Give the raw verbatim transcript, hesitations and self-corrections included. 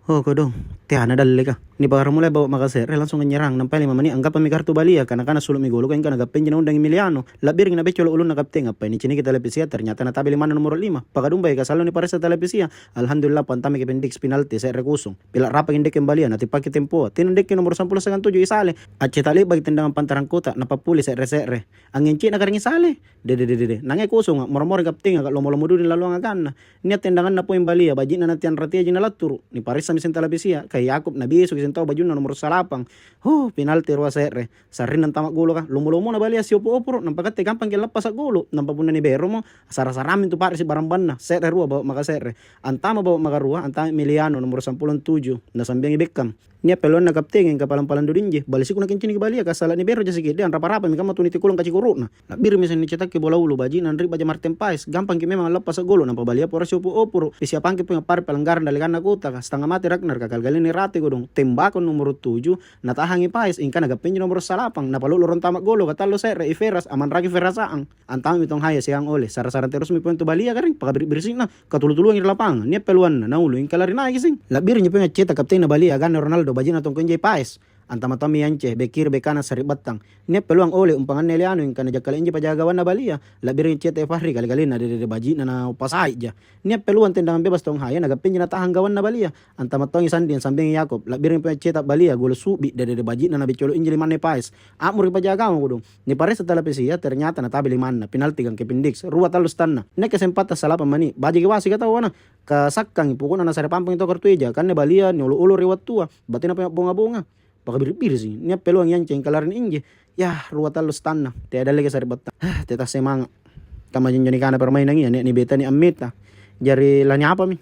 Oh, kodong, teana dalleka. Nipakaramulai bawang makase're langsung anynyerang, nampai lima meni' anggappami kartu balia, kana-kana sulu'mi goloka, ingka nagappemi naundangi Emiliano. La'biringi nabeccolo' ulunna kaptenga, appai niciniki televisia, ternyata natabe' limanna nomoro' lima. Pakadumbai kasallo niparessa televisia. Alhamdulillah, pantamaki Kevin Dix penalti se're kosong. Pila' rapaki ndekke balia, natippaki tempoa. Tena ndekke nomoro' sampulo siagang tuju Isale. Acceta' le'baki tendangang pantarang kota, napappuli se're-se're. Angngenci'na karaeng Isale. De, de, de, de, de. Nangai kosonga, moro-moro kaptenga, ka lomo-lomo duding lalong aganna. Nia' tendanganna poeng balia, baji'na natianratiaji nalatturu'. Niparessami seng televisia, ka Yakub nabesoki seng tau bajunna nomoro' salapang. Huh, penalti rua se're. Sarrinna antama' goloka, lomo-lomona balia siopo-oporo', nampa katte gampangki' lappasa' golo'. Nampa punna niberomo, sara-sarammi intu pa'risi' barambanna, se're rua bawang makase're. Antama' bawang makarua, antama' Emiliano nomoro' sampulo tuju, nasambiangi Beckham. Nia' pelonna kaptenga ingka palang-palang dudinji, balisiku nakinciniki balia, kassala' nibero jasi ke'de', anrapa-rapami kamma tu nitikulung kacikuru'na. La'birimi seng nicetakki bola ulu, baji'na anri'baja Martin Paes, gampangki' memang lappasa' golo', nampa balia pora siopo-oporo'. Isiapangki' poeng appare' pelanggaran dallekannakota, stanga mate Ragnar, ka gali-galina nirate kodong, tembako nomoro' tuju, natahangi Paes, ingka nagappemi nomoro' salapang, napalo'loro antama' golo', katallo se're, Iveras, amanraki Verasaang. Antama'mi tong Haya siagang Ole, sara-sarang terusmi poeng tu balia karaeng, pakabiri'-birisi'na, katulu-tuluangi ri lapangang, nia' peluanna, naulu, ingka lari naiki seng. La'birinji poeng acceta' kaptenna balia, aganna Ronaldo, baji'na tong Kenjai Paes. Antama' tommi Yance, bek kiri, bek kana, sari'battang. Nia' peluang Ole, umpanganna Emiliano, ingka najakkala' inji pajaga gawanna balia. La'biringi acceta' Fahri, gali-galina, de, de, de, baji'na nauppasaija. Nia' peluang tendangan bebas tong Haya, nagappemi natahang gawanna balia. Antama' tongi Sandi, sambiangi Yakub. La'biringi poeng acceta' balia, golo' su'bi', de, de, de, baji'na nabeccolo' inji limanna Paes. A'muru pajaga gawanna kodong. Niparessa televisia, ternyata natabe' limanna, penalti gang Kevin Dix, rua tallu sitanna. Nia' kesempatta salapang meni', bajiki wasika taua na. Kasakkangi, pokokna nasare pampangi tau kartu eja, kanne balia niolo-olo ri wattua, batena pole a'bonga-bonga. Pakabiri'-birisi', nia' peluang Yance, ingka lari inji. Yah, rua tallu sitanna, tea dalleka sari'battang. Hah, teta semanga'. Kamma jinjo nikana permainang iya, nia' nibetani ammeta. Jari laniapami?